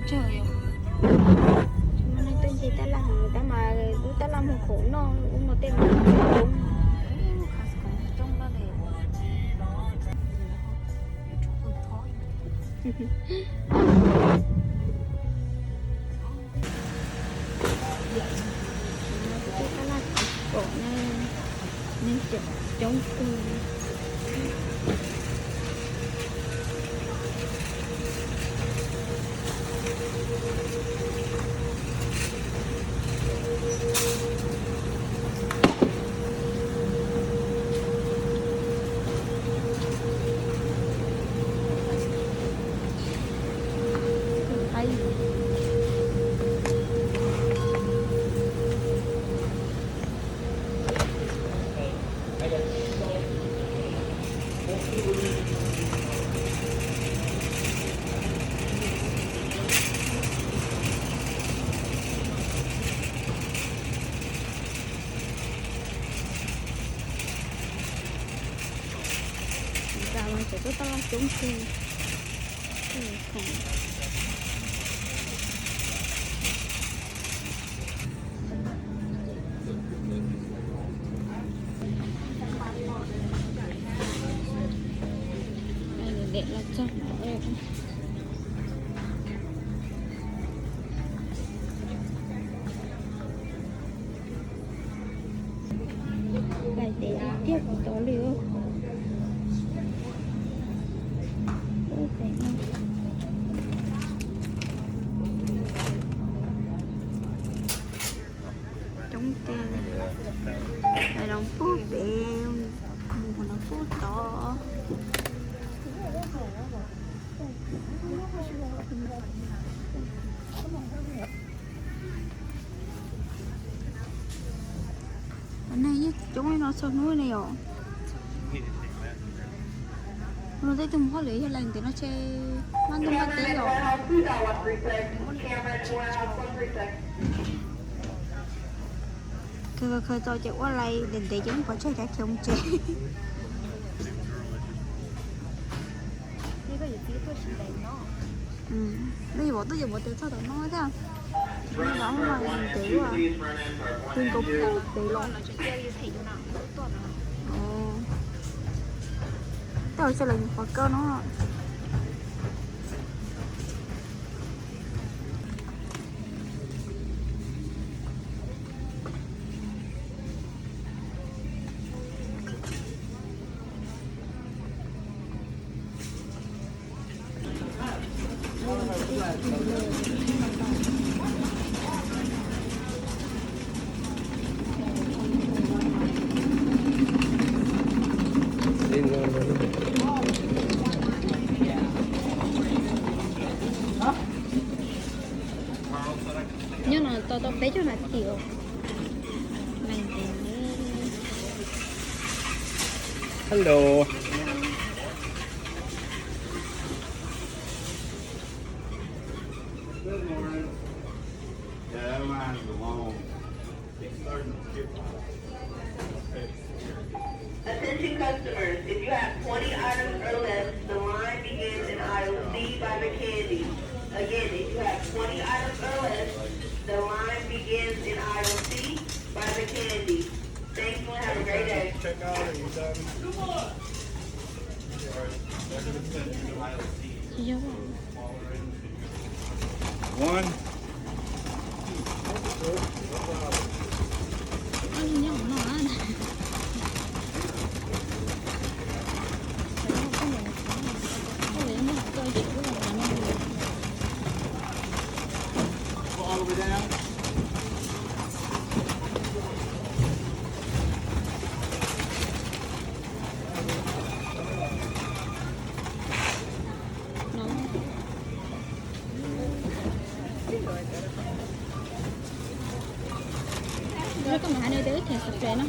Tsawg yom. Tsis muaj neeg tuaj ncig tab laj heev tab mas lub tab laj muag khoom noj ub no tej mas coob. Coob loj li. Tej tab laj tsis pom na, neeg coob kawg. Tam mas tseem tuaj tab laj coob kawg. Daim los txog no. Daim tes tiag tiag kuv tod li. Coob tiag. Daim los pub pem, mus no pub tod. Neeg yeej coob li no txhua hnub ne yom. Luag tej tug mus hauj lwm yog lawm ntev no ces maj ntuj maj teb yom. Khaws khaws txaus ces ua lais ntev ntev ces muab pov tseg cav khiav mus tsev. Nej yuav pom tuaj ces pov tes txog tom no thiab. Nyob rau hauv no ntev ua, twb nkaus pem los. Tej zaum lawv nyuam qhuav kaw no. Nyob no tau tau peb caug nas this. Hello. Good morning. Yeah, that line is long. Attention customers, if you have twenty items or less, the line begins in aisle C by the candy. Again, if you have twenty items or less, the line begins in aisle C by the candy. Thank you and have a great day. Check out, are you done? Or they're gonna send you to aisle C. One. All the way down. Koj mas hais no, wb thim subscribe no.